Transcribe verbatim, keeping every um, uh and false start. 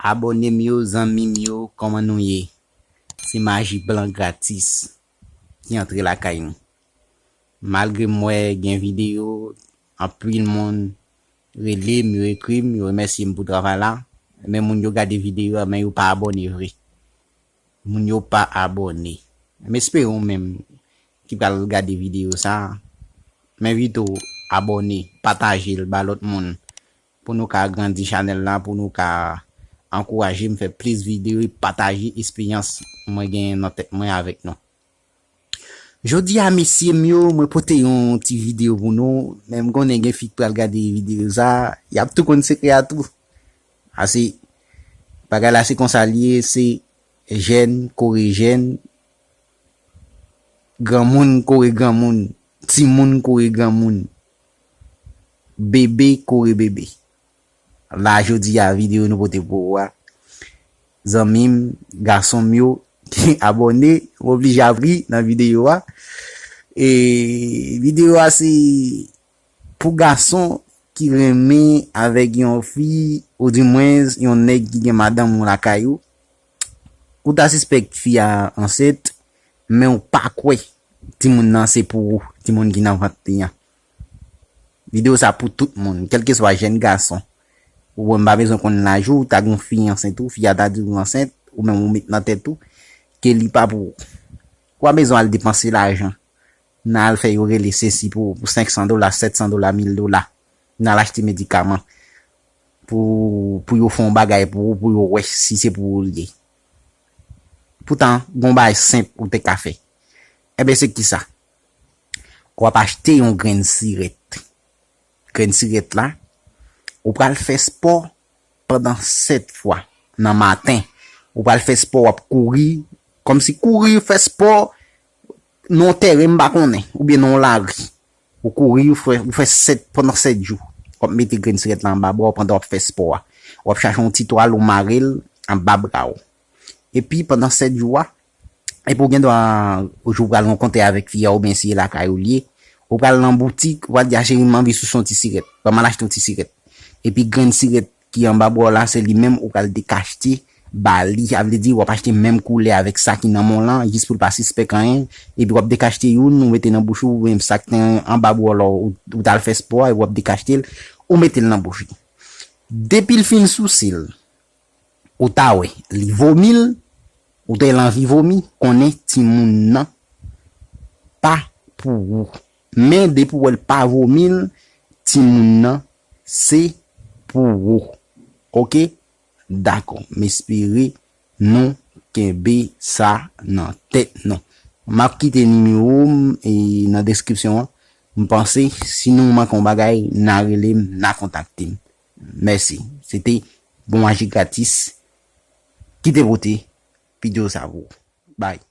Abòne m yo, zanmi m yo, kòman nou ye? Se Maji Blan Gratis ki antre lakay nou. Malgre m wè gen videyo, anpil moun rele m, yo ekri m, yo remèsye m pou travay la, men moun yo gade videyo a, men yo pa abòne vre. Moun yo pa abòne. M espere ou menm ki pral gade videyo sa a, m envite w abòne, pataje l ba lòt moun pou nou ka agrandi chanèl la, pou nou ka ankouraje m fè plis videyo e pataje esperyans mwen genyen nan tèt mwen avèk nou. Jodi a, mesye m yo, mwen pote yon ti videyo pou nou, men m konnen gen fi k pral gade videyo sa, y ap tou konn sekrè a tou. Ase, bagay la se konsa l ye, se jèn kore jèn, granmoun kore granmoun, timoun kore granmoun, bebe kore bebe. La, jodi a, videyo nou pote pou ou a, zanmi m, gason m yo, abòne, m oblije ap ri nan videyo a. E videyo a se pou gason ki renmen avèk yon fi, oudimwens yon nèg ki gen madanm ou lakay ou. Ou ta sispèk fi a ansent, men ou pa kwè timoun nan se pou ou, timoun ki nan vant li an. Videyo sa pou tout moun, kèlkeswa jèn gason. Ou wè m pa bezwen konn laj ou, ou ta gen yon fi ansent ou, fi a ta di w ansent, ou menm ou met nan tèt ou ke li pa pou ou. Ou pa bezwen al depanse lajan nan al fè yo rele sesi pou, pou senk san dola, sèt san dola, mil dola, nan al achte medikaman pou, pou yo fè yon bagay pou ou, pou yo wè si se pou ou l ye. Poutan, gen yon bagay senp ou te ka fè. Enben, se kisa? W ap achte yon grenn sirèt. Grenn sirèt la, ou pral fè spò pandan sèt fwa nan maten. Ou pral fè spò, w ap kouri, kòmsi kouri, fè spò nan yon tèren m pa konnen, oubyen nan yon lari. Ou kouri, ou fè, ou fè sèt, pandan sèt jou. W ap mete grenn sirèt la anba bra w pandan w ap fè spò a. W ap chache yon ti twal, ou mare l anba bra w. Epi pandan sèt jou a, epi w gen dwa, jou w pral rankontre avèk fi a oubyen si e lakay ou l ye, ou pral nan boutik, ou pral di a cheri, m anvi sous yon ti sirèt. Ban m al achte yon ti sirèt. Epi grenn sirèt ki anba bra w la, se li menm ou pral dekachte ba li. Sa vle di w ap achte menm koulè avèk sa ki nan men w lan, jis pou l pa sispèk anyen. Epi w ap dekachte youn, ou mete nan bouch ou, oubyen sa k te anba bra w la, ou, ou t al fè spò a, epi w ap dekachte l, ou mete l nan bouch li. Depi l fin souse l, ou ta wè, li vomi l, ou te anvi vomi, konnen timoun nan pa pou ou. Men depi w wè l pa vomi l, timoun nan se pou ou. Oke? Dakò. M espere nou kenbe sa nan tèt nou. M ap kite nimewo m e nan deskripsyon an. M panse, si nou manke yon bagay, n a rele m, n a kontakte m. Mèsi. Se te Bon Maji Gratis ki te pote videyo sa pou ou. Bye.